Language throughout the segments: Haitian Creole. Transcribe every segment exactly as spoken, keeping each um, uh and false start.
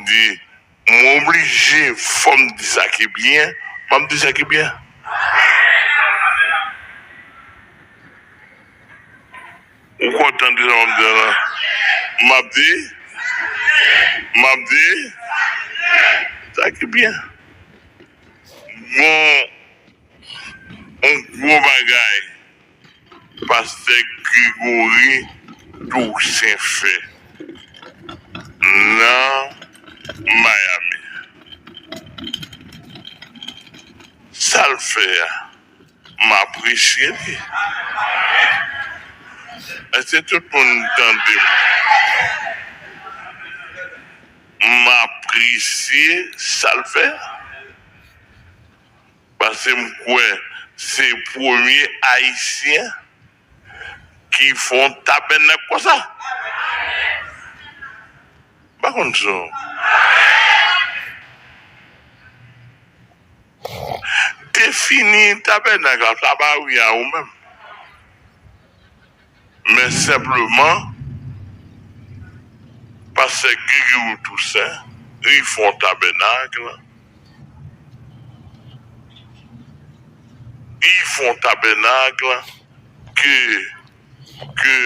di, mwen oblije, fò m di sa ki byen, m ap di sa ki byen. Ou kontan de sa m ap di la? M ap di, m ap di sa ki byen. Bon, yon gwo bagay pastè Gregory Toussaint fè nan Miami. Sa l fè a, m apresye li. Èske tout moun tande m? M apresye sa l fè a. Paske m kwè se premye Ayisyen ki fè yon tabènak konsa. M pa konn si w defini tabènak la, sa pa wi a ou menm. Men senpleman, pastè Gregory Toussaint, li fè yon tabènak la. Li fè yon tabènak la ke, ke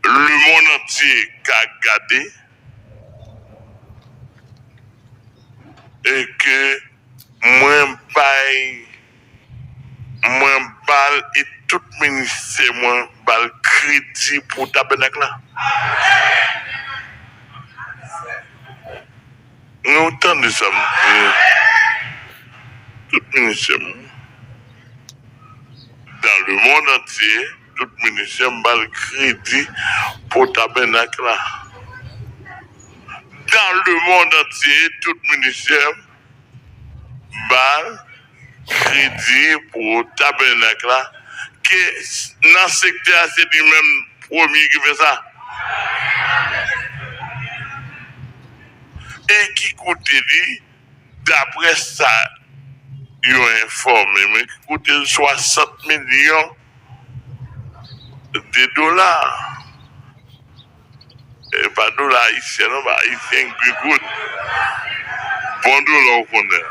lemonn antye ka gade e ke mwen bay, mwen ba l e tout ministè mwen ba l kredi pou tabènak la. Nou tande sa m di. Tout ministè mwen. Dans le monde entier, tout ministè m ba l kredi pou tabènak la. Dans le monde entier, tout ministè m ba l kredi pou tabènak la, ke nan sektè a, se li menm premye ki fè sa. E ki koute li, daprè sa yo enfòme mwen, ki koute l swasant milyon de dola. E pa dola ayisyen non, pa ayisyen, gri goud. Bon dola ou konnen.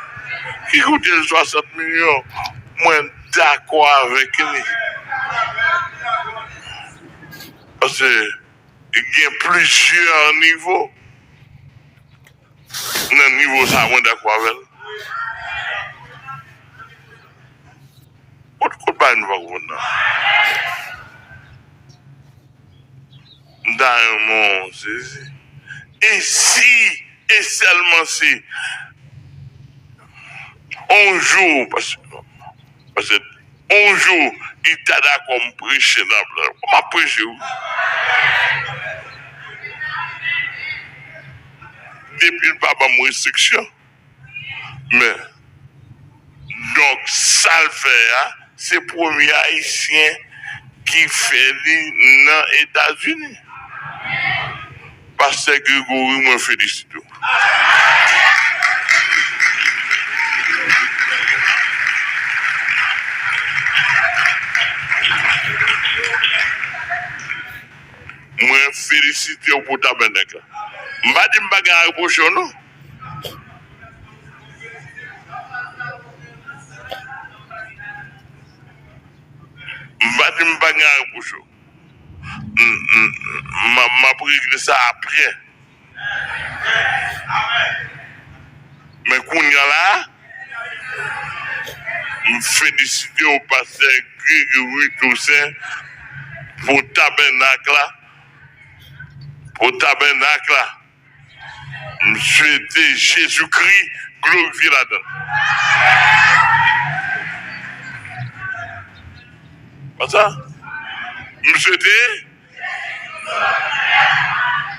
Ki koute l swasant milyon, mwen dakò avèk li. Paske gen plizyè nivo. Nan nivo sa, mwen dakò avè l. Kot, kot bagay nou pa konprann nan? M ta renmen w sezi. E si, e sèlman si, yon jou, paske, paske yon jou, li ta dakò m preche nan plas. M ap preche, wi. Depi l pa ban m restriksyon. Men, donk, sa l fè a, se premye Ayisyen ki fè li nan Etazini. Pastè Gregory, mwen felisite w. Mwen felisite w pou tabènak la. M pa di m pa gen a repwoche w non. M pa di m pa gen a repwoche w. M, m, m, m ap regle sa apre. Men kounye a la, m felisite w, pastè Gregory Toussaint, pou tabènak la, pou tabènak la. M swete Jezikri glorifye ladan l. Konsa, m swete,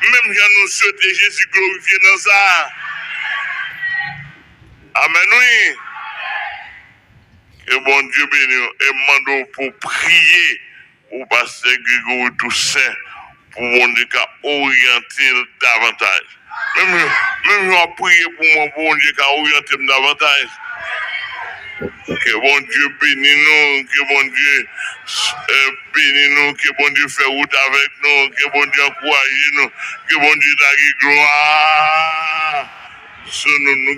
menm jan nou swete Jezi glorifye nan sa. Amèn, wi. Ke Bondye beni w. E m mande w pou w priye pou pastè Gregory Toussaint, pou Bondye ka oryante l davantaj. Menm, menm jan w ap priye pou mwen, pou Bondye ka oryante m davantaj. Ke Bondye beni nou, ke Bondye, eh, beni nou, ke Bondye fè wout avèk nou, ke Bondye ankouraje nou, ke Bondye lage glwa. So, nou, nou